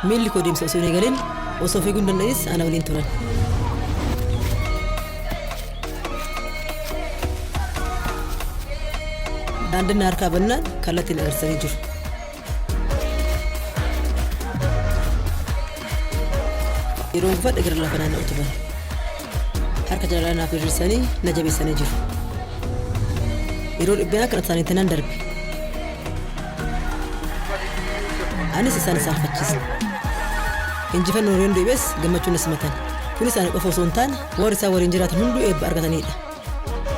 Miilli koo deemsa osoo hin eegalin osoo fiiguu hin danda'is ana waliin turan. Daandiin na harkaa bannaan kallattiin agarsiisanii jiru. Yeroon gufadhe gara lafa naanna'u turan. Harka jaalalaa naaf diriirsanii na jabeessanii jiru. Yeroo dhibeen akka isaaniitti nan darbe. Anis isaan saalfachiise. Injifannoo yeroo deebi'es gammachuun na simatan. Kunis ana qofa osoo hin taane warri isaan waliin jiraatan hunduu eebba argatanidha.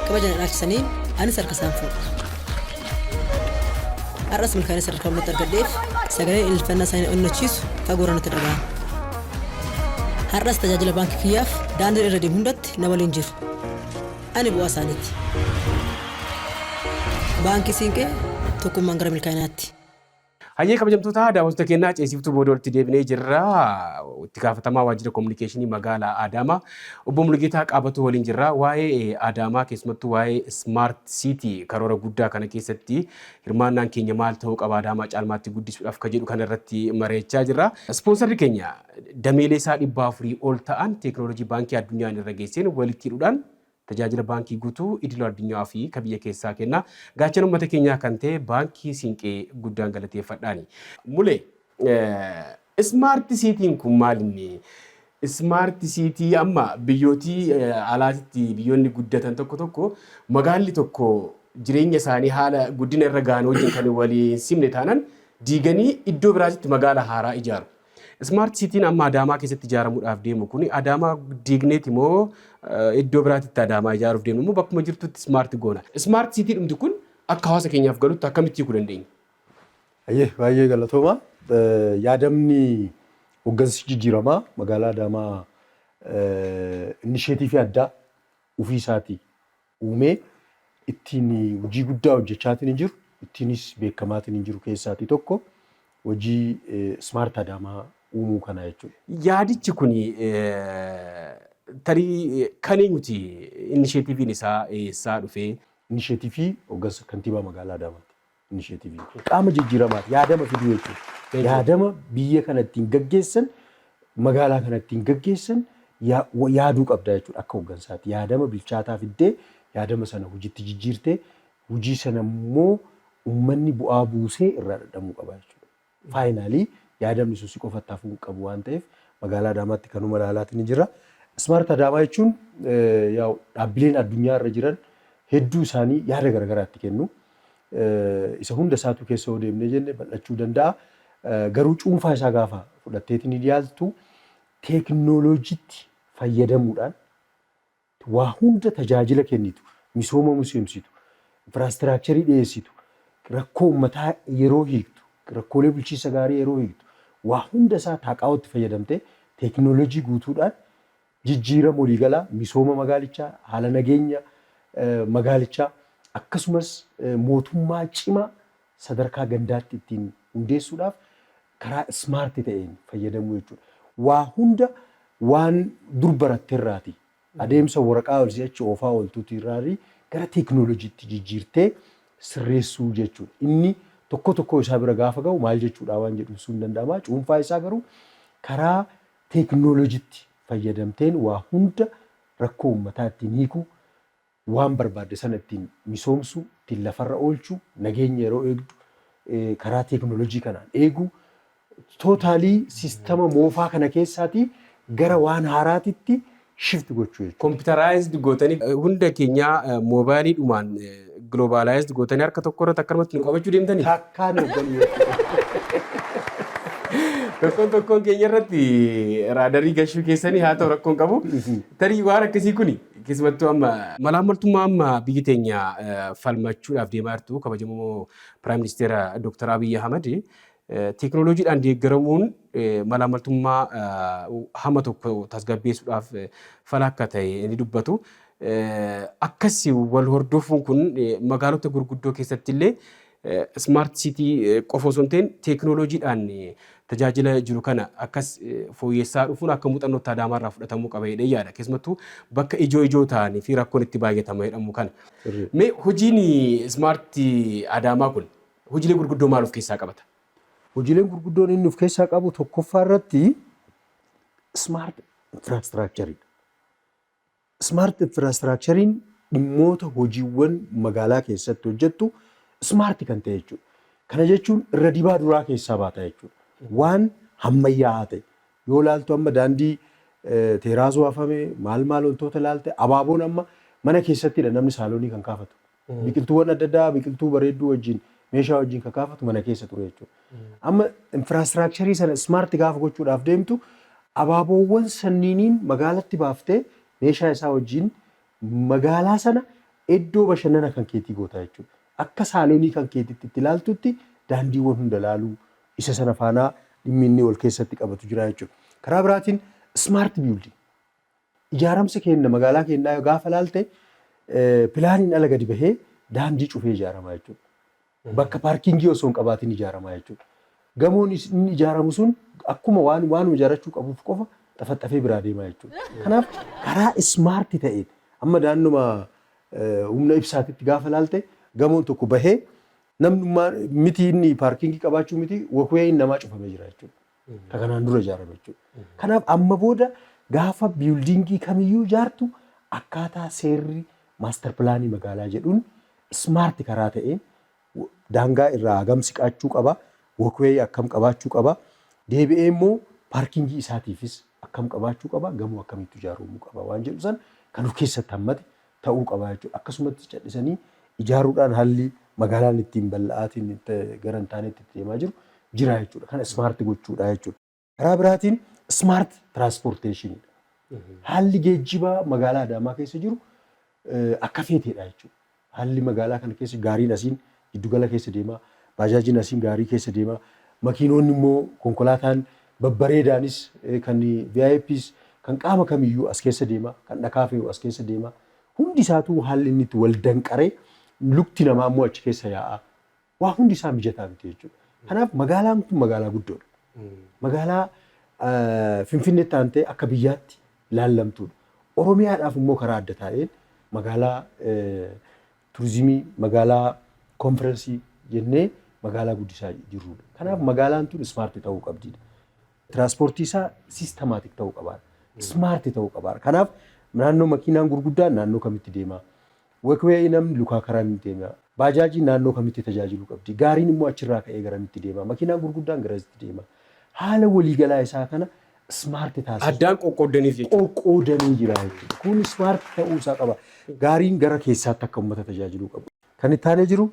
Kabaja na dhaalchisanii anis harka isaan fuudhe. Har'as milkaa'ina sadarkaa olaatti argadheef sagaleen ililfannaa isaanii onnachiisu fagoo irraa natti dhaga'ama. Har'as tajaajila baankii kiyyaaf daandii irra deemu hundatti na waliin jiru. Ani bu'aa isaaniiti. Baankii Siinqee tokkummaan gara milkaa'inaatti. Hayyee kabajamtoota daawwattoota keenyaa ceesiftuu booda walitti deebinee jirra. Itti gaafatamaa waajjira kominikeeshinii magaalaa Adaamaa obbo Mulugeetaa Qaabatuu waliin jirra. Waa'ee Adaamaa keessumattuu waa'ee Smart City karoora guddaa kana keessatti hirmaannaan keenya maal ta'uu qaba Adaamaa caalmaatti guddisuudhaaf ka jedhu kana irratti mari'achaa jirra. Ispoonsarri keenya dameelee isaa 400 ol ta'an teekinooloojii baankii addunyaan irra geesseen walitti hidhuudhaan tajaajila baankii guutuu idil addunyaa fi ka biyya keessaa kenna. Gaachana uummata keenyaa kan ta'e baankii Siinqee guddaan galateeffadhaani. Mule, Smart Cityn kun maal inni? Smart City amma biyyootii alaatitti biyyoonni guddatan tokko tokko magaalli tokko jireenya isaanii haala guddina irra gahan wajjin kan walii hin simne taanan diiganii iddoo biraatitti magaala haaraa ijaaru. Smart Cityn amma Adaamaa keessatti ijaaramuudhaaf deemu kun Adaamaa diigneeti moo iddoo biraatitti Adaamaa ijaaruuf deemnu moo bakkuma jirtutti smart goona? Smart City dhumti kun akka hawaasa keenyaaf galutti akkamitti hiikuu dandeenya? Hayyee baay'ee galatooma. Yaadamni hoggansi jijjiiramaa magaalaa Adaamaa inisheetiivii addaa ofii isaatii uumee ittiin hojii guddaa hojjechaatiin hin jiru, ittiinis beekamaatiin hin jiru keessaatii tokko hojii Smart Adaamaa uumuu kana jechuudha. Yaadichi kun tarii kan eenyuti? Inisheetiiviin isaa eessaa dhufee? Inisheetiivii hoggansa kantiibaa magaalaa Adaamaati. Inisheetiiviin kun qaama jijjiiramaati. Yaadama fiduu jechuudha. Yaadama biyya kana ittiin gaggeessan, magaalaa kana ittiin gaggeessan yaaduu qabda jechuudha akka hoggansaatti. Yaadama bilchaataa fiddee yaadama sana hojiitti jijjiirtee hojii sana immoo uummanni bu'aa buusee irraa dhadhamuu qaba jechuudha. Finally yaadamni sun si qofatti hafuu hin qabu waan ta'eef magaalaa Adaamaatti kanuma ilaalaatiin ni jira. Smart Adaamaa jechuun yaa'u dhaabbileen addunyaa irra jiran hedduu isaanii yaada garaagaraa itti kennu. Isa hunda isaatu keessa yoo deemnee jenne bal'achuu danda'a. Garuu cuunfaa isaa gaafa fudhatteetiin ni yaaltu teeknooloojiitti fayyadamuudhaan waa hunda tajaajila kennitu, misooma misoomsitu, infiraastiraakcharii dhiyeessitu, rakkoo uummataa yeroo hiiktu, rakkoolee bulchiinsa gaarii yeroo hiiktu, waa hunda isaa taaqaawootti fayyadamtee teeknooloojii guutuudhaan jijjiirama waliigalaa misooma magaalichaa, haala nageenya magaalichaa akkasumas mootummaa cimaa sadarkaa gandaatti ittiin hundeessuudhaaf karaa smart ta'een fayyadamuu jechuudha. Waa hunda waan dur baratterraati adeemsa waraqaa ol si'achi oofaa ooltuuti irraarii gara teeknooloojiitti jijjiirtee sirreessuu jechuudha. Inni tokko tokkoo isaa bira gaafa ga'u maal jechuudha waan jedhu ibsuun hin danda'ama. Cuunfaa isaa garuu karaa teeknooloojiitti fayyadamteen waa hunda rakkoo uummataa ittiin hiikuu, waan barbaadde sana ittiin misoomsuu, ittiin lafarra oolchuu, nageenya yeroo eegdu karaa teeknooloojii kanaan eeguu, totally siistama moofaa kana keessaatii gara waan haaraatitti shift gochuu jechuudha. Computerized gootanii hunda keenyaa moobaayiliidhumaan globalized gootanii harka tokko irratti akkanumatti nu qabachuu deemtanii? Takkaa nu hoogganuu jechuudha. Tokkoon tokkoon keenya irratti raadarii gashuu keessanii haa ta'u rakkoon qabu. Tarii waan akkasii kuni keessumattuu amma malaammaltummaa amma biyyi teenya falmachuudhaaf deemaa jirtu kabajamoo Prime Ministeera Dr. Abiy Ahmad teekinooloojiidhaan deeggaramuun malaammaltummaa hamma tokko tasgabbeessuudhaaf fala akka ta'e ni dubbatu. Akkas wal hordofuun kun magaalota gurguddoo keessatti illee smart city qofa osoo hin ta'in teekinooloojiidhaan tajaajila jiru kana akkas fooyyessaa dhufuun akka muuxannootti Adaamaa irraa fudhatamuu qaba jedhee yaada. Keessumattuu bakka ijoo ijoo ta'anii fi rakkoon itti baay'atama jedhamu kana. Mee hojiin smart Adaamaa kun hojiilee gurguddoo maal of keessaa qabata? Hojiileen gurguddoon inni of keessaa qabu tokkoffaa irratti smart infrastructureidha. Smart infrastructurein dhimmoota hojiiwwan magaalaa keessatti hojjettu smart kan ta'e jechuudha. Kana jechuun irra dibaa duraa keessaa baata jechuudha. Waan ammayyaa'aa ta'e. Yoo ilaaltu amma daandii teeraasoo hafame, maal maal wantoota ilaalte, abaaboon amma mana keessattidha namni saaloonii kan kaafatu. Biqiltuuwwan adda addaa, biqiltuu bareedduu wajjin, meeshaa wajjin kan kaafatu mana keessa ture jechuudha. Amma infrastructurii sana smart gaafa gochuudhaaf deemtu, abaaboowwan sanniiniin magaalatti baaftee meeshaa isaa wajjin magaalaa sana iddoo bashannana kan keetii goota jechuudha. Akka saaloonii kan keetitti itti ilaaltutti daandiiwwan hunda ilaaluu isa sana faanaa dhimmi inni wal keessatti qabatu jira jechuudha. Karaa biraatiin smart building. Ijaaramsa keenya magaalaa keenyaa gaafa ilaalte, pilaaniin ala gadi bahee daandii cufee ijaaramaa jechuudha. Bakka parkingii osoo hin qabaatin ijaaramaa jechuudha. Gamoon inni ijaaramu sun akkuma waan waanuma ijaarrachuu qabuuf qofa xafaxafee biraa deemaa jechuudha. Kanaaf karaa smart ta'een amma naannuma humna ibsaatitti gaafa ilaalte, gamoon tokko bahee namnummaa miti, inni parkingii qabaachuu miti, walkwayin namaa cufamee jira jechuudha. Ka kanaan dura ijaarame jechuudha. Kanaaf amma booda gaafa buildingii kamiyyuu ijaartu, akkaataa seerri master planii magaalaa jedhuun smart karaa ta'een daangaa irraa hagam siqaachuu qaba, walkwayii akkam qabaachuu qaba, deebi'ee immoo parkingii isaatiifis akkam qabaachuu qaba, gamoo akkamitti ijaaramuu qaba waan jedhu san kan of keessatti hammate ta'uu qaba jechuudha. Akkasumatti callisanii ijaaruudhaan haalli magaalaan ittiin bal'aatiin gara hin taanetti itti deemaa jiru jira jechuudha. Kana smart gochuudha jechuudha. Karaa biraatiin smart transportationidha. Haalli geejjibaa magaalaa Adaamaa keessa jiru akka feeteedha jechuudha. Haalli magaalaa kana keessa gaariin asiin giddugala keessa deemaa, baajaajiin asiin gaarii keessa deemaa, makiinonni immoo konkolaataan babbareedaanis kan VIPs kan qaama kamiyyuu as keessa deema, kan dhakaa fe'u as keessa deema. Hundi isaatuu haalli inni itti wal danqaree lukti namaa immoo achi keessa yaa'a. Waa hundi isaa mijataa miti jechuudha. Kanaaf magaalaan kun magaalaa guddoodha. Magaalaa Finfinneetti aantee akka biyyaatti ilaallamtuudha. Oromiyaadhaaf immoo karaa adda ta'een magaalaa turizimii, magaalaa konferensii jennee magaalaa guddisaa jirrudha. Kanaaf magaalaan tun smart ta'uu qabdidha. Tiraanspoortii isaa systematic ta'uu qabaadha. Smart ta'uu qabaadha. Kanaaf naannoo makiinaan gurguddaan naannoo kamitti deema? Walkway namni lukaa karaa inni deema? Baajaajiin naannoo kamitti tajaajiluu qabdi? Gaariin immoo achirraa ka'ee garamitti deema? Makiinaan gurguddaan garasitti deema? Haala waliigalaa isaa kana smart taasisuu. Addaan qoqqoodaniif jechuudha. Qoqqoodanii jira jechuudha. Kun smart ta'uu isaa qaba. Gaariin gara keessaatti akka uummata tajaajiluu qabu. Kan itti aanee jiru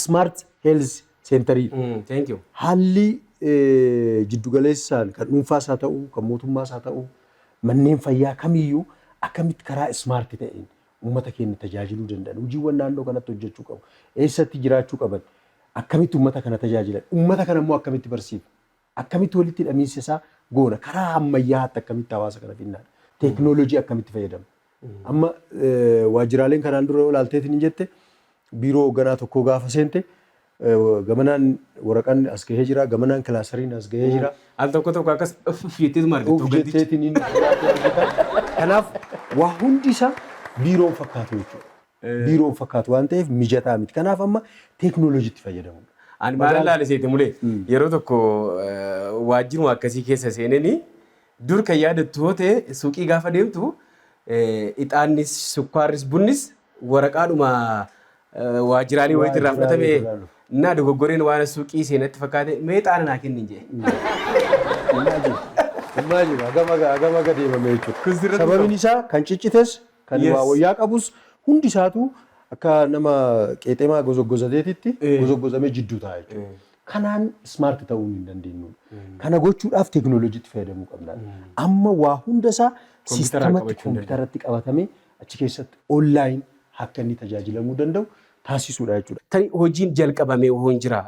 smart health centerii. Thank you. Haalli jiddugaleessaan kan dhuunfaas haa ta'u, kan mootummaas haa ta'u, manneen fayyaa kamiyyuu akkamitti karaa smart ta'een uummata keenya tajaajiluu danda'an, hojiiwwan naannoo kanatti hojjechuu qabu, eessatti jiraachuu qaban, akkamitti uummata kana tajaajilan, uummata kana immoo akkamitti barsiifna, akkamitti walitti hidhamiinsa isaa goona, karaa ammayyaatti akkamitti hawaasa kana finnaan, teeknooloojii akkamitti fayyadamna. Amma waajjiraaleen kanaan dura yoo ilaalteetiin hin jette, biiroo hoogganaa tokkoo gaafa seente, gamanaan waraqaan as gahee jira, gamanaan kilaasariin as gahee jira. Al tokko tokko akkas jetteetuma argattu Of hoggantichi. Jetteetiin inni argita. Kanaaf waa hundi isaa biiroon fakkaatu jechuudha. Biiroon fakkaatu waan ta'eef mijataa miti. Kanaaf amma teeknooloojiitti fayyadamudha. Ani maal ilaale seete mulee, yeroo tokko waajjiruma akkasii keessa seenanii, dur kan yaadattu yoo ta'e, suuqii gaafa deemtu ixaannis, sukkaarris, bunnis waraqaadhuma waajjiraalee wayiitti irraa fudhatame. Waajjiraalee irraa. Na dogoggoreen waan suuqii seenatti fakkaate, mee ixaana naa kennin jee. Imagine. Imagine hagam aga deemame jechuudha. Kun sirratti Sababiin isaa kan ciccites, kan waa wayyaa qabus, hundi isaatu akka nama qeexemaa gozoggozateetitti gozoggozamee jidduu ta'a jechuudha. Kanaan smart ta'uu hin dandeenyu. Kana gochuudhaaf teeknooloojiitti fayyadamuu qabna. Amma waa hunda isaa Kompiitaraan systematti qabachuu hin kompiitaratti qabatamee achi keessatti online akka inni tajaajilamuu danda'u taasisuudha jechuudha. Tarii hojiin jalqabamee hoon jira,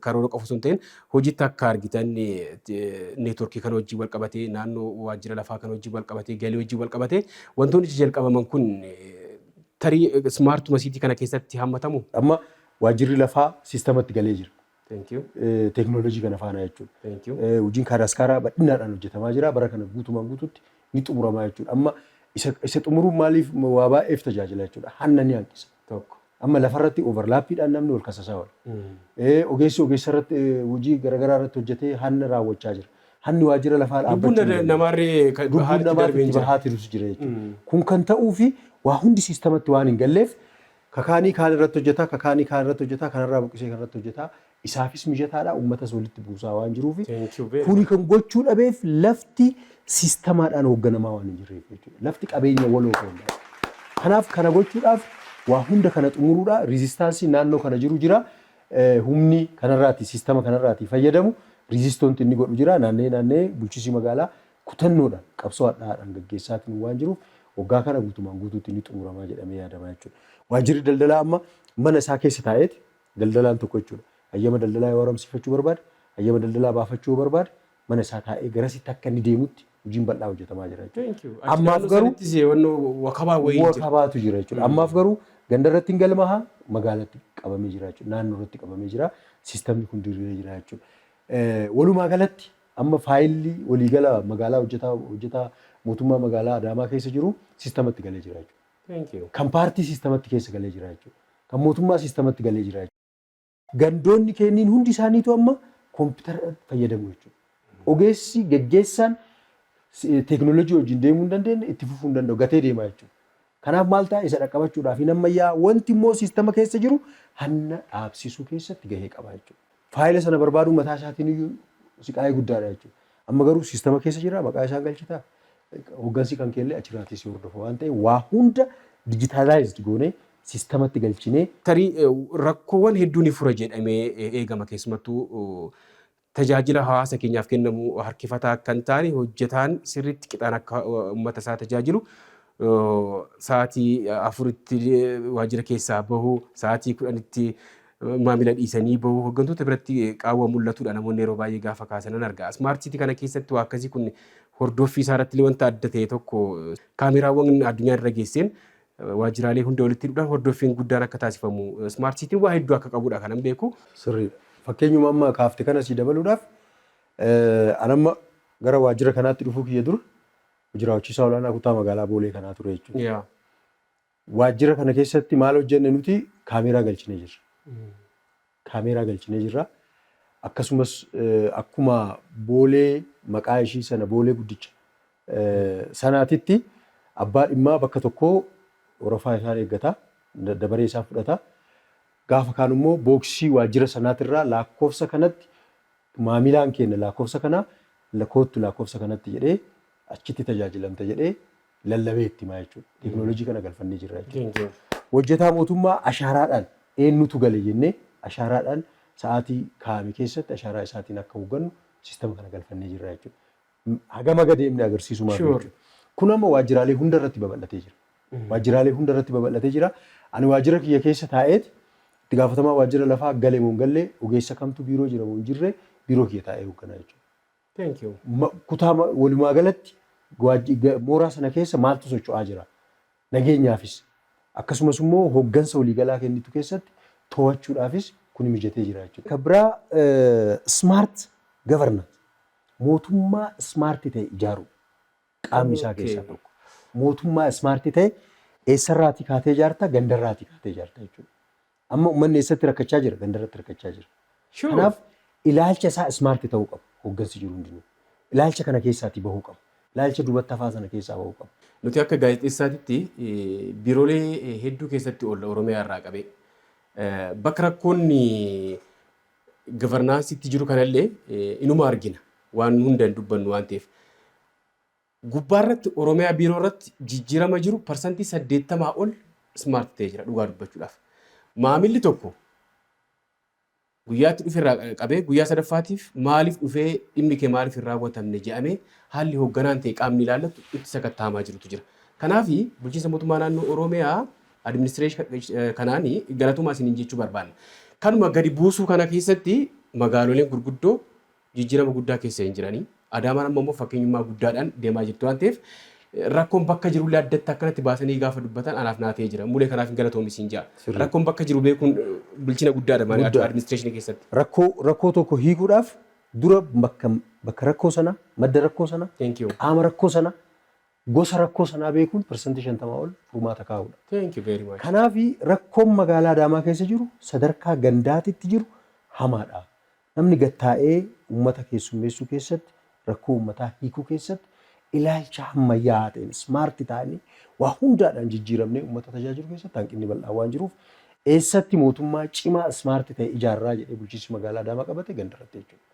karoora qofa osoo hin ta'in hojiitti akka argitan, networkii kana wajjin wal qabatee, naannoo waajjira lafaa kana wajjin wal qabatee, galii wajjin wal qabatee, wantoonni jalqabaman kun tarii smartuma city kana keessatti hammatamu. Amma waajjirri lafaa systematti galee jira. Thank you. Teeknooloojii kana faana jechuudha. Thank you. Hojiin kaadaaskaaraa bal'inaadhaan hojjetamaa jira. Bara kana guutumaan guututti ni xumuramaa jechuudha. Amma isa xumuruun maaliif waa baay'eef tajaajila jechuudha. Hanna ni hanqisa. Tokko. Amma lafarratti overlapiidhaan namni wal kasasaa oola. Ogeessi ogeessa irratti hojii garaagaraa irratti hojjetee hanna raawwachaa jira. Hanni waajjira lafaa Lubbuun dhaabbachuu hin danda'u. Namaarree Lubbuun haalli namaatti darbee hin itti jira. bahaa jirus jira jechuudha. Kun kan ta'uu fi waa hundi systematti waan hin galleef, kakaanii kaan irratti hojjetaa, kakaanii kaan irratti hojjetaa, kanarraa buqqisee kan irratti hojjetaa, isaafis mijataadha, uummatas walitti buusaa waan jiruufi. Thank you very Kuni kan gochuu dhabeef lafti systemaadhaan hoogganamaa waan hin jirreef jechuudha. Lafti qabeenya waloo ta'uu danda'a. Kanaaf kana gochuudhaaf waa hunda kana xumuruudha. Resistanceiin naannoo kana jiru jira. Humni kanarraati systema kanarraati fayyadamu resistoonti inni godhu jira. Naannee naannee bulchiinsi magaalaa kutannoodhaan qabsoo hadhaadhaan gaggeessaatiin waan jiruuf waggaa kana guutumaan guutuutti inni xumuramaa jedhamee yaadamaa jechuudha. Waajjirri daldalaa amma mana isaa keessa taa'eeti daldalaan tokko jechuudha. Hayyama daldalaa yoo haaromsifachuu barbaade, hayyama daldalaa baafachuu yoo barbaade, mana isaa taa'ee garasitti akka inni deemutti hojiin bal'aa hojjetamaa jira jechuudha. Thank you. Ammaaf garuu Sanittis wannoo wakabaa wayii jira. Wakabaatu jira jechuudha. Ammaaf garuu ganda irratti hin galmaha, magaalatti qabamee jira jechuudha. Naannoo irratti qabamee jira. Systemni kun diriiree jira jechuudha. Walumaa galatti amma faayilli waliigala magaalaa hojjetaa mootummaa magaalaa Adaamaa keessa jiru systematti galee jira jechuudha. Thank you. Kan paartii systematti keessa galee jira jechuudha. Kan mootummaa systematti galee jira jechuudha. Gandoonni kenniin hundi isaaniitu amma koompitara fayyadamu jechuudha. Ogeessi geggeessaan teekinooloojii wajjin deemuu hin dandeenye itti fufuu hin danda'u, gatee deemaa jechuudha. Kanaaf maal ta'a, isa dhaqqabachuudhaaf hin ammayyaa wanti immoo systema keessa jiru hanna dhaabsisuu keessatti gahee qaba jechuudha. Faayila sana barbaaduu mataa isaatiin iyyuu siqaayee guddaadha jechuudha. Amma garuu systema keessa jira, maqaa isaa galchitaa. Hoggansi kan keellee achirraatii si hordofa waan ta'eef waa hunda digitalized goonee systematti galchinee. Tarii rakkoowwan hedduu ni fura jedhamee eegama, keessumattuu tajaajila hawaasa keenyaaf kennamu harkifataa akka hin taane, hojjetaan sirriitti qixaan akka uummata isaa tajaajilu, sa'aatii 4tti waajjira keessaa bahu, sa'aatii 10tti maamila dhiisanii bahu, hooggantoota biratti qaawwa mul'atudha namoonni yeroo baay'ee gaafa kaasanan arga. Smart city kana keessatti waa akkasii kun hordoffii isaa irratti wanta adda ta'e tokko, kaameraawwan addunyaa irra geesseen waajjiraalee hunda walitti hidhuudhaan hordoffiin guddaan akka taasifamu, smart cityn waa hedduu akka qabudha kanan beeku. Sirriidha. Fakkeenyuma amma kaafte kana sii dabaluudhaaf, anamma gara waajjira kanaatti dhufuu kiyya dura hojii raawwachiisaa olaanaa kutaa magaalaa Boolee kanaa ture jechuudha. Waajjira kana keessatti maal hojjenne nuti? Kaameeraa galchinee jirra. Kaameeraa galchinee jirra. Akkasumas akkuma Boolee maqaa ishii sana Boolee guddicha sanaatitti abbaa dhimmaa bakka tokkoo warafaa isaan eeggata. Dabaree isaa fudhata. Gaafa kaan immoo boxii waajjira sanaatirraa lakkoofsa kanatti maamilaan keenya lakkoofsa kana koottu, lakkoofsa kanatti jedhee achitti tajaajilamta jedhee lallabee itti himaa jechuudha. Teekinooloojii kana galfannee jirra jechuudha. Hojjetaa mootummaa ashaaraadhaan eenyutu gale jennee ashaaraadhaan sa'aatii kaa'ame keessatti ashaaraa isaatiin akka hooggannu systema kana galfannee jirra jechuudha. Hagam haga deemne agarsiisumaaf jechuudha. Kun amma waajjiraalee hunda irratti babal'atee jira. Waajjiraalee hunda irratti babal'atee jira. Ani waajjira kiyya keessa taa'eet itti gaafatamaa waajjira lafaa gale moo hin galle, ogeessa kamtu biiroo jira moo hin jirre, biiroo kiyya taa'ee hoogganaa jechuudha. Thank you. Kutaa walumaa galatti mooraa sana keessa maaltu socho'aa jira? Nageenyaafis akkasumas immoo hooggansa waliigalaa kennitu keessatti to'achuudhaafis kun mijatee jira jechuudha. Kan biraa smart governance, mootummaa smart ta'e ijaaruu qaamni isaa keessaa tokko. Mootummaa smart ta'e eessarraatii kaatee ijaarta? Gandarraatii kaatee ijaarta jechuudha. Amma uummanni eessatti rakkachaa jira? Gandarratti rakkachaa jira. Kanaaf ilaalcha isaa smart ta'uu qaba hooggansi jiru hundinuu. Ilaalcha kana keessaatii bahuu qaba. Ilaalcha duubatti hafaa sana keessaa bahuu qaba. Nuti akka gaazexeessaatitti biiroolee hedduu keessatti oolla Oromiyaa irraa qabee. Bakka rakkoonni governanceitti jiru kanallee inuma argina, waan hunda hin dubbannu waan ta'eef. Gubbaarratti Oromiyaa biiroo irratti jijjiirama jiru 80% ol smart ta'ee jira dhugaa dubbachuudhaaf. Maamilli tokko guyyaatti dhufe irraa qabee guyyaa sadaffaatiif maaliif dhufee, dhimmi kee maaliif hin raawwatamne jedhamee haalli hoogganaan ta'e qaamni ilaallatu itti sakatta'amaa jirutu jira. Kanaaf bulchiinsa mootummaa naannoo Oromiyaa administration kanaan galatumaa isiniin jechuu barbaanna. Kanuma gadi buusuu kana keessatti magaaloleen gurguddoo jijjiirama guddaa keessa hin jiranii. Adaamaan amma immoo fakkeenyummaa guddaadhaan deemaa jirtu waan ta'eef, rakkoon bakka jirullee addatti akkanatti baasanii gaafa dubbatan anaaf naa ta'ee jira. Mulee kanaaf hin galatoomi ja'a. Rakkoon bakka jiru beekuun bilchina guddaadha malee administration keessatti. Rakkoo tokko hiikuudhaaf dura bakka rakkoo sana, madda rakkoo sana, Thank you. qaama rakkoo sana Gosa rakkoo sanaa beekuun 50% ol furmaata kaa'uudha. Thank you very much. Kanaaf rakkoon magaalaa Adaamaa keessa jiru sadarkaa gandaatitti jiru hamaadha. Namni gattaa'ee uummata keessummeessuu keessatti, rakkoo uummataa hiikuu keessatti ilaalcha ammayyaa ta'een smart ta'anii waa hundaadhaan jijjiiramnee uummata tajaajilu keessatti hanqinni bal'aa waan jiruuf, eessatti mootummaa cimaa smart ta'e ijaarraa jedhee bulchiinsi magaalaa Adaamaa qabate gandarratti jechuudha.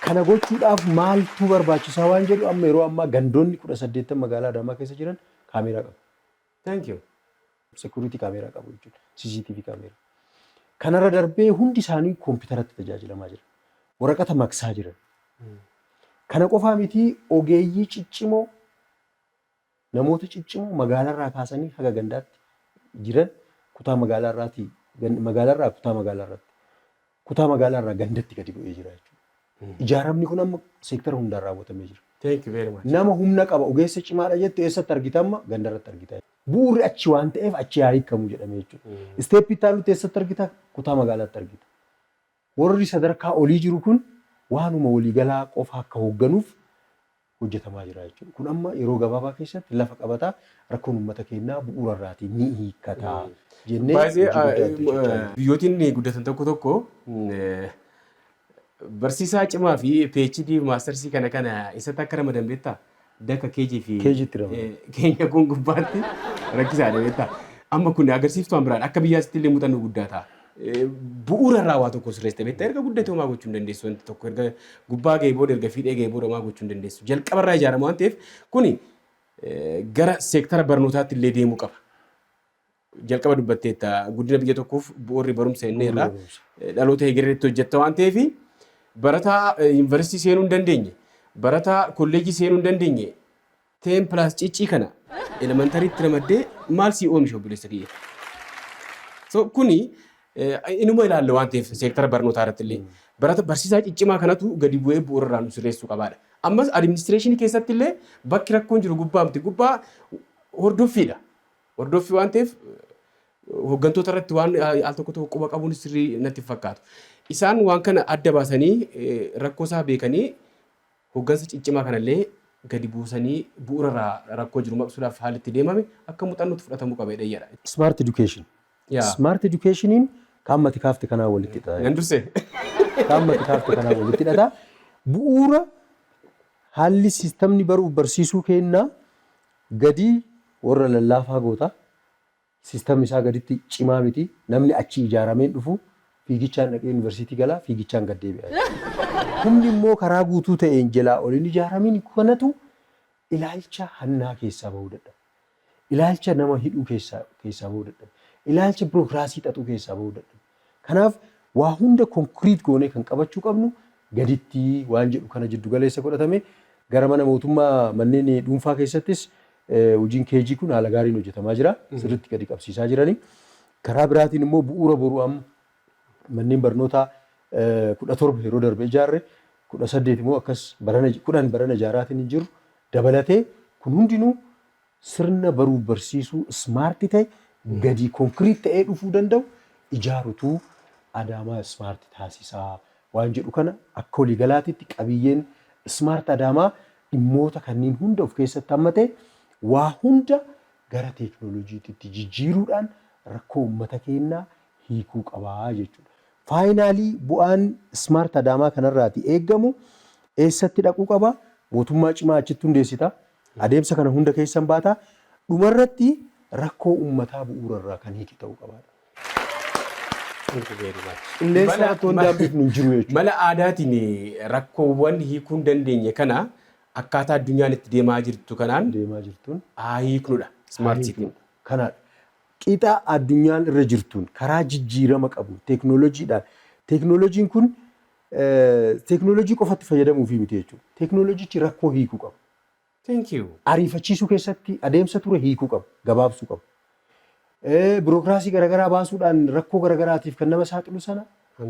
Kana gochuudhaaf maaltu barbaachisaa waan jedhu, amma yeroo ammaa gandoonni 18 magaalaa Adaamaa keessa jiran kaameeraa qabu. Thank you. Security kaameeraa qabu jechuudha. CCTV kaameeraa. Kanarra darbee hundi isaanii kompiitaratti tajaajilamaa jira. Waraqata maqsaa jiran. Kana qofaa miti, ogeeyyii ciccimoo, namoota ciccimoo magaalaarraa kaasanii haga gandaatti jiran, kutaa magaalaarraatii magaalaarraa kutaa magaalaarratti, kutaa magaalaarraa gandatti gadi bu'ee jira jechuudha. Ijaaramni kun amma seektara hundaan raawwatamee jira. Thank you very much. Nama humna qaba, ogeessa cimaadha jettu eessatti argita? Amma gandarratti argita. Bu'uurri achi waan ta'eef achi haa hiikamu jedhamee jechuudha. Step itti aanutti eessatti argita? Kutaa magaalaatti argita. Warri sadarkaa olii jiru kun waanuma waliigalaa qofa akka hoogganuuf hojjetamaa jira jechuudha. Kun amma yeroo gabaabaa keessatti lafa qabataa, rakkoon uummata keenyaa bu'uura irraatii ni hiikkataa jennee Baay'ee hojii guddaa itti hojjechaa jirra. Biyyootiin guddatan tokko tokko barsiisaa cimaa fi PhD, maastarsii kana isatti akka ramadan beektaa? Daka KG fi KG tti ramadamu. Keenya kun gubbaatti rakkisaadha, beektaa? Amma kun agarsiiftuu waan biraan akka biyyaatti illee muuxannoo guddaa ta'a. Bu'uura irraa waa tokko sirreessite, beektaa, erga guddate homaa gochuu hin dandeessu. Wanti tokko erga gubbaa ga'ee booda, erga fiixee ga'ee booda homaa gochuu hin dandeessu. Jalqaba irraa ijaarama waan ta'eef kuni gara seektara barnootaatti illee deemuu qaba. Jalqaba dubbatteetta, guddina biyya tokkoof bu'uurri barumsa inni irraa dhaloota egereetti hojjetta waan ta'eef, barataa yuunivarsiitii seenuu hin dandeenye, barataa kolleejii seenuu hin dandeenye, 10 plus ciccii kana elementaryitti ramaddee maal sii oomisha, obboleessa kiyya? So kuni inuma ilaalla waan ta'eef, seektara barnootaa irratti illee barata barsiisaa ciccimaa kanatu gadi bu'ee bu'uura irraa nu sirreessuu qabaadha. Ammas administration keessatti illee bakki rakkoon jiru gubbaa miti, gubbaa hordoffiidha. Hordoffii waan ta'eef hooggantoota irratti waan al tokko tokko quba qabuun sirrii natti hin fakkaatu. Isaan waan kana adda baasanii, rakkoo isaa beekanii, hooggansa ciccimaa kanallee gadi buusanii bu'uura irraa rakkoo jiru maqsuudhaaf haalli itti deemame akka muuxannootti fudhatamuu qaba jedhee. Smart education. Smart educationiin kaammati kaafte kanaa walitti hidhata. Nan dursee. Kaammati kaafte kanaa walitti hidhata. Bu'uura haalli systemni baruuf barsiisuu kennaa gadi warra lallaafaa goota. Systemni isaa gaditti cimaa miti. Namni achi ijaarameen dhufu fiigichaan dhaqee yuunivarsiitii galaa, fiigichaan gad deebi'a. Humni immoo karaa guutuu ta'een jalaa ol hin ijaaramin kanatu ilaalcha hannaa keessaa bahuu dadhaba. Ilaalcha nama hidhuu keessaa bahuu dadhaba. Ilaalcha birookiraasii xaxuu keessaa bahuu dadhaba. Kanaaf waa hunda concrete goonee kan qabachuu qabnu gaditti waan jedhu kana jiddu galeessa godhatame gara mana mootummaa manneen dhuunfaa keessattis hojiin KG kun haala gaariin hojjetamaa jira. Sirriitti gadi qabsiisaa jirani. Karaa biraatiin immoo bu'uura boruu amma manneen barnootaa 17 yeroo darbe ijaarre, 18 immoo akkas barana, 10 barana ijaaraatiin hin jiru dabalatee, kun hundinuu sirna baruuf barsiisuu smart ta'e gadi concrete ta'ee dhufuu danda'u ijaarutu Adaamaa smart taasisaa waan jedhu kana akka waliigalaatitti qabiyyeen smart Adaamaa dhimmoota kanneen hunda of keessatti hammatee waa hunda gara teekinooloojiitti jijjiiruudhaan rakkoo uummata keenyaa hiikuu qabaa jechuudha. Finally bu'aan smart Adaamaa kanarraati eeggamu eessatti dhaquu qaba? Mootummaa cimaa achitti hundeessita. Adeemsa kana hunda keessan baata. Dhumarratti rakkoo uummataa bu'uurarraa kan hiike ta'uu qabaadha. Qilleensa irratti wanti hambifnu hin jiru jechuudha. Mala aadaatiin rakkoowwan hiikuu hin dandeenye kana akkaataa addunyaan itti deemaa jirtu kanaan deemaa jirtuun haa hiiknudha. Smart cityn. Kanaadha. Qixa addunyaan irra jirtuun karaa jijjiirama qabu teeknooloojiidhaan. Teeknooloojiin kun teeknooloojii qofatti fayyadamuufii miti jechuudha. Teeknooloojichi rakkoo hiikuu qaba. Thank you. Ariifachiisuu keessatti adeemsa ture hiikuu qaba. Gabaabsuu qaba. Birookiraasii garaagaraa baasuudhaan rakkoo garaagaraatiif kan nama saaxilu sana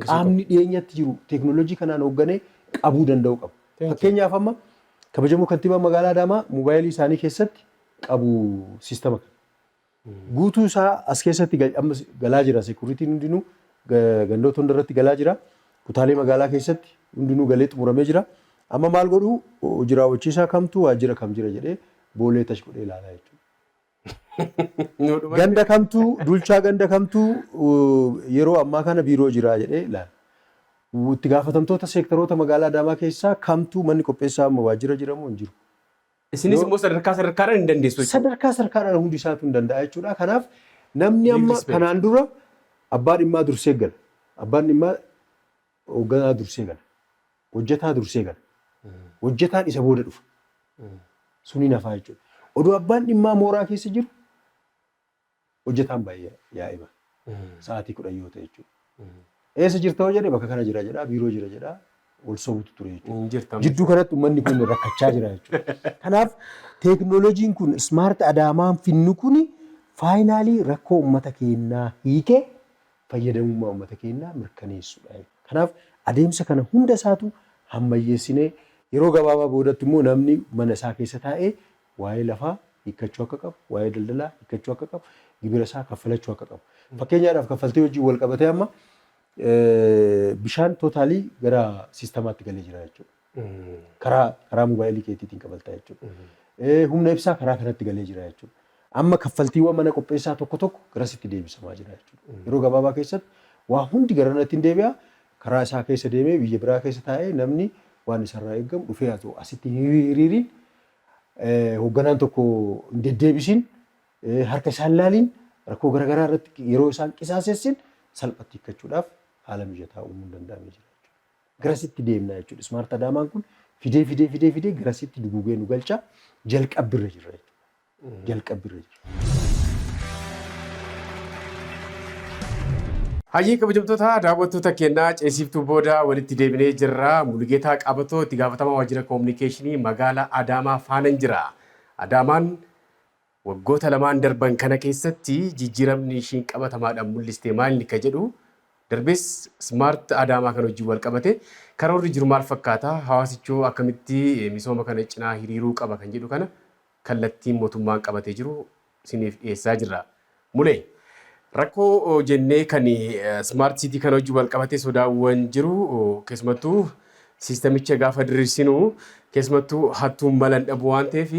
qaamni dhiyeenyatti jiru teeknooloojii kanaan hoogganee qabuu danda'u qaba. Fakkeenyaaf amma kabajamoo kantiibaa magaalaa Adaamaa moobaayilii isaanii keessatti qabu systema kana. Guutuu isaa as keessatti amma galaa jira. Securityn hundinuu gandoota hundarratti galaa jira. Kutaalee magaalaa keessatti hundinuu galee xumuramee jira. Amma maal godhu, hojii raawwachiisaa kamtu waajjira kam jira jedhee boolee tash godhee ilaalaa jechuudha. Ganda kamtuu, dulchaa ganda kamtuu yeroo ammaa kana biiroo jira jedhee ilaala. Itti gaafatamtoota seektaroota magaalaa Adaamaa keessaa kamtuu manni qopheessaa amma waajjira jira moo hin jiru? Isinis immoo sadarkaa sadarkaadhaan hin dandeessu jechuudha. Sadarkaa sadarkaadhaan hundi isaatu hin danda'a jechuudha. Kanaaf namni amma kanaan dura abbaa dhimmaa dursee gala. Abbaan dhimmaa hoogganaa dursee gala. Hojjetaa dursee gala. Hojjetaan isa booda dhufa. Suni nafaa jechuudha. Odoo abbaan dhimmaa mooraa keessa jiru hojjetaan baay'ee yaa'ee baha. Sa'aatii 10 yoo ta'e jechuudha. Eessa jirta hoo jedhee, bakka kana jira jedhaa, biiroo jira jedhaa, wal sobutu ture jechuudha. Jidduu kanatti uummanni kun rakkachaa jira jechuudha. Kanaaf teeknooloojiin kun, smart Adaamaan finnu kun, finally rakkoo uummata keenyaa hiikee fayyadamummaa uummata keenyaa mirkaneessuudha. Kanaaf adeemsa kana hunda isaatu hammayyeessinee yeroo gabaabaa boodatti immoo namni mana isaa keessa taa'ee waa'ee lafaa hiikkachuu akka qabu, waa'ee daldalaa hiikkachuu akka qabu, gibira isaa kaffalachuu akka qabu. Fakkeenyaadhaaf kaffaltii wajjin wal qabatee amma bishaan totally gara siistamaatti galee jira jechuudha. Karaa moobaayilii keetiitiin kafaltaa jechuudha. Humna ibsaa karaa kanatti galee jira jechuudha. Amma kaffaltiiwwan mana qopheessaa tokko tokko garasitti deebisamaa jira jechuudha. Yeroo gabaabaa keessatti waa hundi garanatti hin deebi'a. Karaa isaa keessa deemee, biyya biraa keessa taa'ee, namni waan isarraa eegamu dhufee haa ta'u asitti hin hiriiriin, hoogganaan tokko hin deddeebisin, harka isaan laaliin, rakkoo garaagaraa irratti yeroo isaan qisaasessin salphatti hiikkachuudhaaf haala mijataa uumuun danda'amee jira jechuudha. Garasitti deemna jechuudha. Smart Adaamaan kun fidee fidee fidee fidee garasitti dugugee nu galcha, jalqabbirra jirra jechuudha. Jalqabbirra jirra. Hayyee, kabajamtoota daawwattoota keenyaa, ceesiftuu booda walitti deebinee jirra. Mulugeetaa Qabatoo itti gaafatamaa waajjira koominikeeshinii magaalaa Adaamaa faanan jira. Adaamaan waggoota 2n darban kana keessatti jijjiiramni ishiin qabatamaadhaan mul'iste maal ka jedhu, darbees smart Adaamaa kan wajjin wal qabate karoorri jiru maal fakkaata, hawaasichoo akkamitti misooma kana cinaa hiriiruu qaba kan jedhu kana kallattiin mootummaan qabatee jiru isiniif dhiyeessaa jirra. Mulee, rakkoo jennee kan smart city kana wajjin wal qabatee sodaawwan jiru, keessumattuu siistamicha gaafa diriirsinu, keessumattuu hattuun malan dhabu waan ta'eef,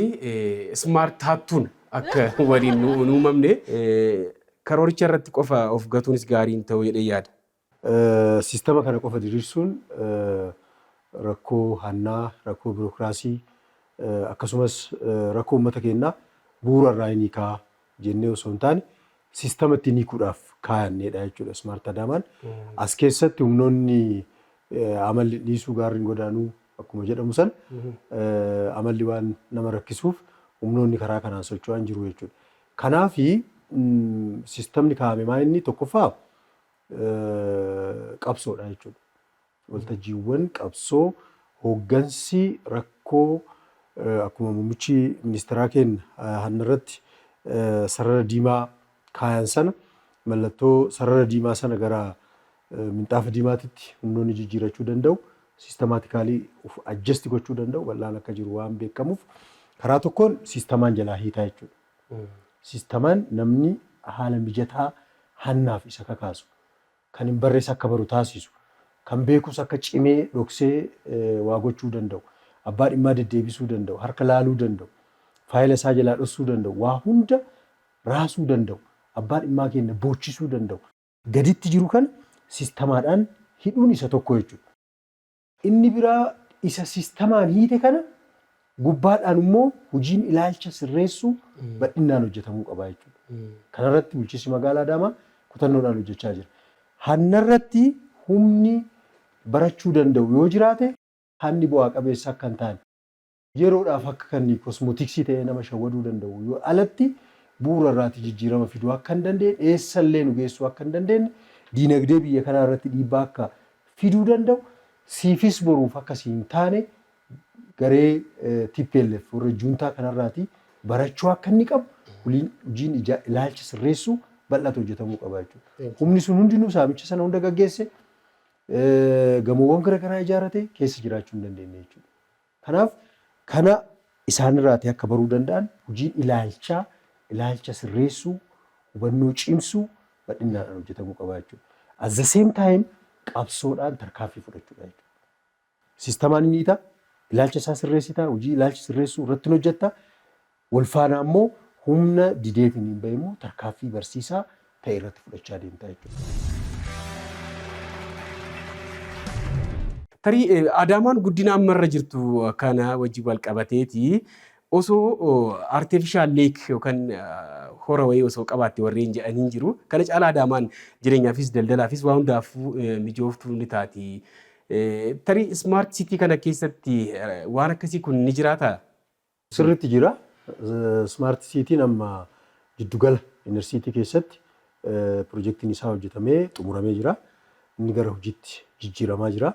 smart hattuun akka waliin nu hin uumamne karooricha irratti qofa of gatuunis gaarii hin ta'u jedhee yaada. Siistama kana qofa diriirsuun rakkoo hannaa, rakkoo biirokiraasii, akkasumas rakkoo uummata keenyaa bu'uura irraa hin hiikaa jennee osoo hin taane, siistama ittiin hiikuudhaaf kaayannedha jechuudha Smart Adaamaan. As keessatti humnoonni amalli dhiisuu gaarri hin godaanuu akkuma jedhamu san, amalli waan nama rakkisuuf humnoonni karaa kanaan socho'an jiru jechuudha. Kanaafi siistamni kaa'ame maa inni tokkoffaa qabsoodha jechuudha. Waltajjiiwwan qabsoo hooggansi rakkoo akkuma muummichi ministeeraa keenya hanna irratti sarara diimaa kaayan sana, mallattoo sarara diimaa sana gara minxaafa diimaatitti humnoonni jijjiirachuu danda'u, systematically of adjust gochuu danda'u bal'aan akka jiru waan beekamuuf, karaa tokkoon siistamaan jalaa hiitaa jechuudha. Siistamaan namni haala mijataa hannaaf isa kakaasu, kan hin barrees akka baru taasisu, kan beekus akka cimee dhoksee waa gochuu danda'u, abbaa dhimmaa deddeebisuu danda'u, harka laaluu danda'u, faayila isaa jalaa dhoksuu danda'u, waa hunda raasuu danda'u, abbaa dhimmaa keenya boochisuu danda'u. Gaditti jiru kana siistamaadhaan hidhuun isa tokko jechuudha. Inni biraa isa siistamaan hiite kana gubbaadhaan immoo hojiin ilaalcha sirreessuu bal'inaan hojjetamuu qaba jechuudha. Kanarratti bulchiinsi magaalaa Adaamaa kutannoodhaan hojjechaa jira. Hannarratti humni barachuu danda'u yoo jiraate, hanni bu'aa qabeessa akka hin taane, yeroodhaaf akka kan cosmetics ta'ee nama shawwaduu danda'u yoo alatti bu'uura irraati jijjiirama fiduu akka hin dandeenye, eessallee nu geessuu akka hin dandeenye, diinagdee biyya kanaa irratti dhiibbaa akka fiduu danda'u, siifis boruuf akkasii hin taane, garee TPLF warra juuntaa kanarraati barachuu akka inni qabu, hojiin ilaalcha sirreessuu bal'aatu hojjetamuu qaba jechuudha. Humni sun hundinuu saamicha sana hunda gaggeesse, gamoowwan garaagaraa ijaarrate keessa jiraachuu hin dandeenye jechuudha. Kanaaf kana isaanirraati akka baruu danda'an hojiin ilaalchaa, ilaalcha sirreessuu, hubannoo cimsuu bal'inaan hojjetamuu qaba jechuudha. At the same time qabsoodhaan tarkaanfii fudhachuudha jechuudha. Siistamaan inni hiita, Ilaalcha isaa sirreessitaa, hojii ilaalcha sirreessuu irratti hojjetta. Wal faana immoo humna dideetiin hin bahe immoo tarkaaffii barsiisaa ta'e irratti fudhachaa deemta jechuudha. Tarii Adaamaan guddina ammarra jirtu kana wajjin wal qabateeti osoo artificial lake yookaan hora wayii osoo qabaatte warreen jedhanii jiru. Kana caalaa Adaamaan jireenyaafis daldalaafis waa hundaafuu mijooftuu ni taati. Tarii smart city kana keessatti waan akkasii kun ni jiraataa? Sirriitti jira. Smart cityn amma jiddugala inner city keessatti pirojektiin isaa hojjetamee xumuramee jira. Inni gara hojiitti jijjiiramaa jira.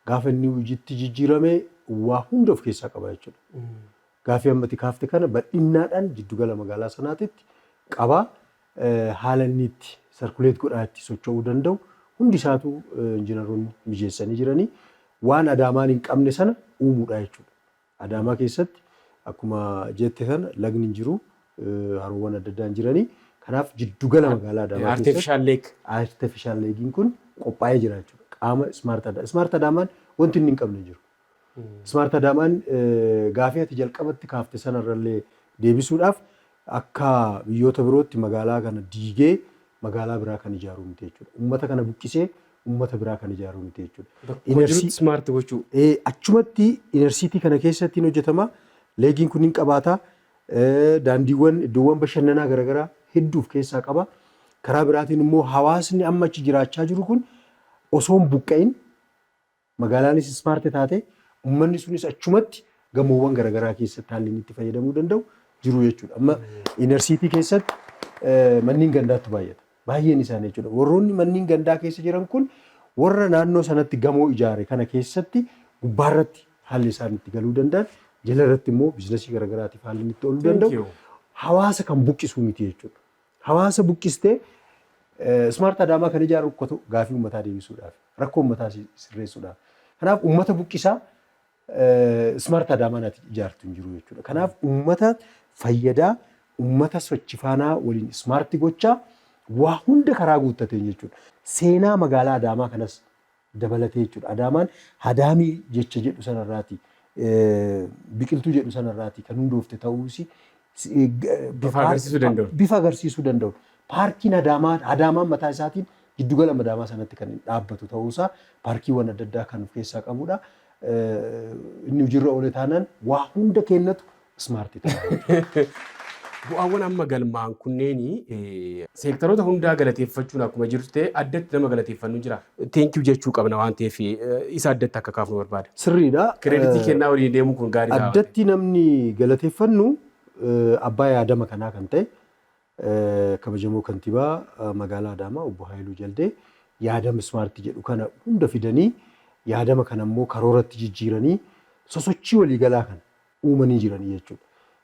Gaafa inni hojiitti jijjiirame waa hunda of keessaa qaba jechuudha. Gaafii ammati kaafte kana bal'innaadhaan jiddugala magaalaa sanaatitti qaba. Haala inni itti circulate godhaa itti socho'uu danda'u hundi isaatu injiinaroonni mijeessanii jiranii waan Adaamaan hin qabne sana uumuudha jechuudha. Adaamaa keessatti akkuma jette sana lagni hin jiru, haroowwan adda addaa hin jiranii. Kanaaf jiddugala magaalaa Adaamaa keessatti Artificial lake. Artificial lakeiin kun qophaa'ee jira jechuudha. Qaama smart Adaamaa. Smart Adaamaan wanti inni hin qabne hin jiru. Smart Adaamaan gaafii ati jalqabatti kaafte sanarrallee deebisuudhaaf akka biyyoota birootti magaalaa kana diigee magaalaa biraa kan ijaaru miti jechuudha. Uummata kana buqqisee uummata biraa kan ijaaru miti jechuudha. Bakkuma jirutti smart gochuu. Achumatti inner city kana keessatti hin hojjetama. Lakeiin kun hin qabaata. Daandiiwwan, iddoowwan bashannanaa garaagaraa hedduu of keessaa qaba. Karaa biraatiin immoo hawaasni amma achi jiraachaa jiru kun osoo hin buqqa'in, magaalaanis smart taate, uummanni sunis achumatti gamoowwan garaagaraa keessatti haalli inni itti fayyadamuu danda'u jiru jechuudha. Amma inner city keessatti manneen gandaatu baay'ata. Baay'een isaanii jechuudha. Warroonni manneen gandaa keessa jiran kun warra naannoo sanatti gamoo ijaare kana keessatti gubbaarratti haalli isaan itti galuu danda'an, jalarratti immoo businessii garaagaraatiif haalli inni itti ooluu danda'u hawaasa kan buqqisuu miti jechuudha. Hawaasa buqqistee smart Adaamaa kan ijaaru ukkatu gaafii uummataa deebisuudhaaf, rakkoo uummataa sirreessuudhaaf. Kanaaf uummata buqqisaa smart Adaamaa ati ijaartu hin jiru jechuudha. Kanaaf uummata fayyadaa, uummata sochifaanaa waliin smart gochaa waa hunda karaa guuttateen jechuudha. Seenaa magaalaa Adaamaa kanas dabalatee jechuudha. Adaamaan hadaamii jecha jedhu sanarraati, biqiltuu jedhu sanarraati kan hundoofte ta'uusi bifa agarsiisuu danda'u. Bifa agarsiisuu danda'u. Paarkiin Adaamaa, Adaamaan mataa isaatiin giddugala Adaamaa sanatti kan dhaabbatu ta'uusaa paarkiiwwan adda addaa kan of keessaa qabudha. Inni hojiirra oole taanaan waa hunda kennatu smart ta'a. Bu'aawwan amma galmaa'an kunneen seektaroota hundaa galateeffachuun akkuma jirtu ta'e, addatti nama galateeffannu jira. Thank you jechuu qabna waan ta'eef isa addatti akka kaafnu barbaada. Sirriidha. Creditii kennaa waliin deemuu kun gaarii ta'a. Addatti namni galateeffannu abbaa yaadama kanaa kan ta'e kabajamoo kantiibaa magaalaa Adaamaa obbo Haayiluu Jaldee yaadama smart jedhu kana hunda fidanii, yaadama kana immoo karooratti jijjiiranii sosochii waliigalaa kana uumanii jiranii jechuudha.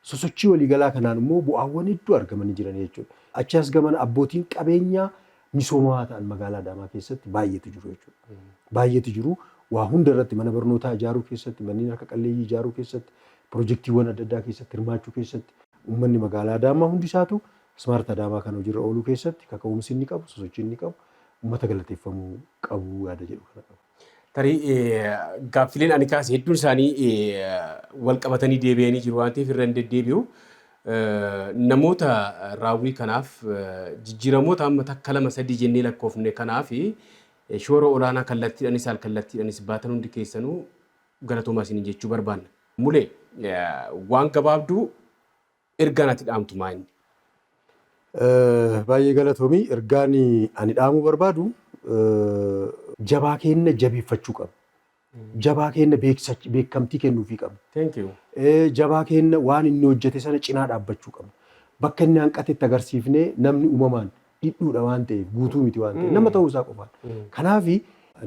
Sosochii waliigalaa kanaan immoo bu'aawwan hedduu argamanii jiranii jechuudha. Achi as gamana abbootiin qabeenyaa misoomaa ta'an magaalaa Adaamaa keessatti baay'eetu jiru jechuudha. Baay'eetu jiru. Waa hunda irratti, mana barnootaa ijaaruu keessatti, manneen harka qalleeyyii ijaaruu keessatti, pirojektiiwwan adda addaa keessatti hirmaachuu keessatti uummanni magaalaa Adaamaa hundi isaatu smart Adaamaa kana hojiirra ooluu keessatti kaka'umsi inni qabu, sosochii inni qabu, uummata galateeffamuu qabu yaada jedhu kana qaba. Tarii gaaffileen ani kaase hedduun isaanii wal qabatanii deebi'anii jiru waan ta'eef irra hin deddeebi'u. Namoota raawwii kanaaf, jijjiiramoota amma takka, lama, sadii jennee lakkoofne kanaaf shoora olaanaa kallattiidhaanis al kallattiidhaanis baatan hundi keessanuu galatoomaa isiniin jechuu barbaanna. Mulee, waan gabaabduu ergaan ati dhaamtu maa inni? Baay'ee galatoomii. Ergaan ani dhaamuu barbaadu, jabaa keenya jabeeffachuu qabna. Jabaa keenya beekamtii kennuufii qabna. Thank you. Jabaa keenya waan inni hojjete sana cinaa dhaabbachuu qabna. Bakka inni hanqatetti agarsiifnee, namni uumamaan dhidhuudha waan ta'eef, guutuu miti waan ta'eef, nama ta'uu isaa qofaan. Kanaaf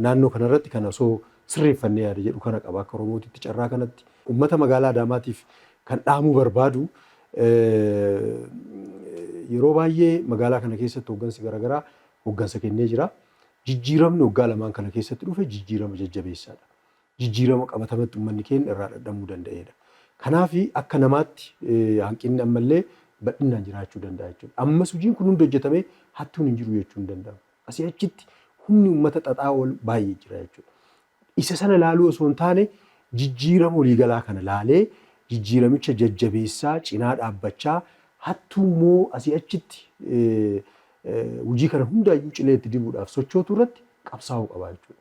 naannoo kanarratti kana osoo sirreeffannee yaada jedhu kana qaba. Akka Oromootitti carraa kanatti uummata magaalaa Adaamaatiif kan dhaamuu barbaadu, yeroo baay'ee magaalaa kana keessatti hooggansi garaagaraa hooggansa kennee jira. Jijjiiramni waggaa lamaan kana keessatti dhufe jijjiirama jajjabeessaadha. Jijjiirama qabatamatti uummanni keenya irraa dhadhamuu danda'edha. Kanaaf akka namaatti hanqinni ammallee bal'inaan jiraachuu danda'a jechuudha. Ammas hojiin kun hundi hojjetamee hattuun hin jiru jechuu hin danda'amu. Asii achitti humni uummata xaxaa oolu baay'ee jira jechuudha. Isa sana ilaaluu osoo hin taane Jijjiirama waliigalaa kana laalee jijjiiramicha jajjabeessaa cinaa dhaabbachaa hattuu immoo asii achitti hojii kana hundaayyuu cilee itti dibuudhaaf sochootu irratti qabsaa'uu qaba jechuudha.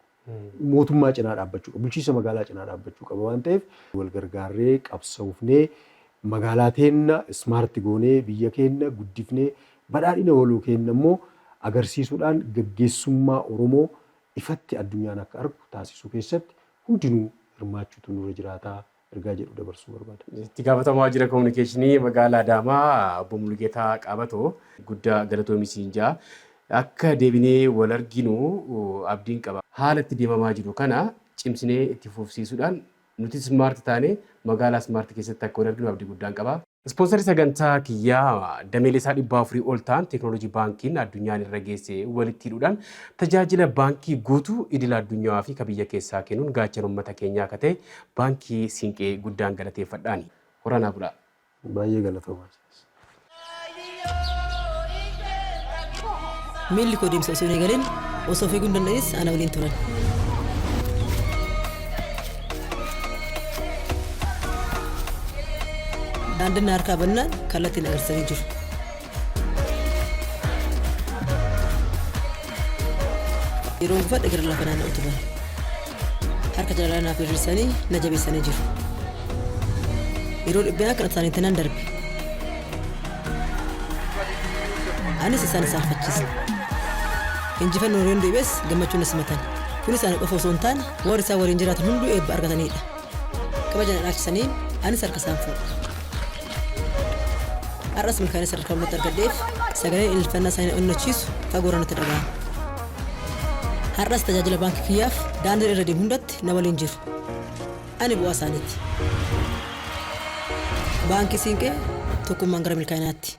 Mootummaa cinaa dhaabbachuu qaba. Bulchiinsa magaalaa cinaa dhaabbachuu qaba waan ta'eef wal gargaarree qabsoofnee magaalaa teenna smart goonee, biyya keenya guddifnee, badhaadhina waloo keenya immoo agarsiisuudhaan gaggeessummaa Oromoo ifatti addunyaan akka argu taasisuu keessatti hundinuu hirmaachuutu nurra jiraataa ergaa jedhu dabarsuu barbaada. Itti gaafatamaa waajjira kominikeeshinii magaalaa Adaamaa obbo Mulugeetaa Qaabatoo, guddaa galatoomii siin jaa. Akka deebinee wal arginu abdiin qaba. Haala itti deemamaa jiru kana cimsinee itti fufsiisuudhaan nuti smart taane magaalaa smart keessatti akka wal arginu abdii guddaan qaba. Ispoonsarii sagantaa kiyyaa dameelee isaa 400 ol ta'an teekinooloojii baankiin addunyaan irra geesse walitti hidhuudhaan tajaajila baankii guutuu idila addunyaa fi ka biyya keessaa kennuun gaachana uummata keenyaa akka ta'e Baankii Siinqee guddaan galateeffadhaani. Horanaa bulaa. Baay'ee galatoomaa. Miilli koo deemsa osoo hin eegalin, osoo fiiguu hin danda'is ana waliin turan. Daandiin na harkaa bannaan kallattiin agarsiisanii jiru. Yeroon gufadhe gara lafa naanna'u turan. Harka jaalalaa naaf diriirsanii na jabeessanii jiru. Yeroo dhibbanaa kan isaaniitti nan darbe. Anis isaan saalfachiise. Injifannoo yeroo deebi'es gammachuun na simatan. Kunis ana qofa osoo hin taane warri isaan waliin jiraatan hunduu eebba argatanidha. Kabaja na dhaalchisanii anis harka isaan fuudhe. Har'as milkaa'ina sadarkaa olmatti argadheef sagaleen ililfannaa isaanii na onnachiisu fagoo irraa natti dhaga'ama. Har'as tajaajila baankii kiyyaaf daandii irra deemu hundatti na waliin jiru. Ani bu'aa isaaniiti. Baankii Siinqee, tokkummaan gara milkaa'inaatti.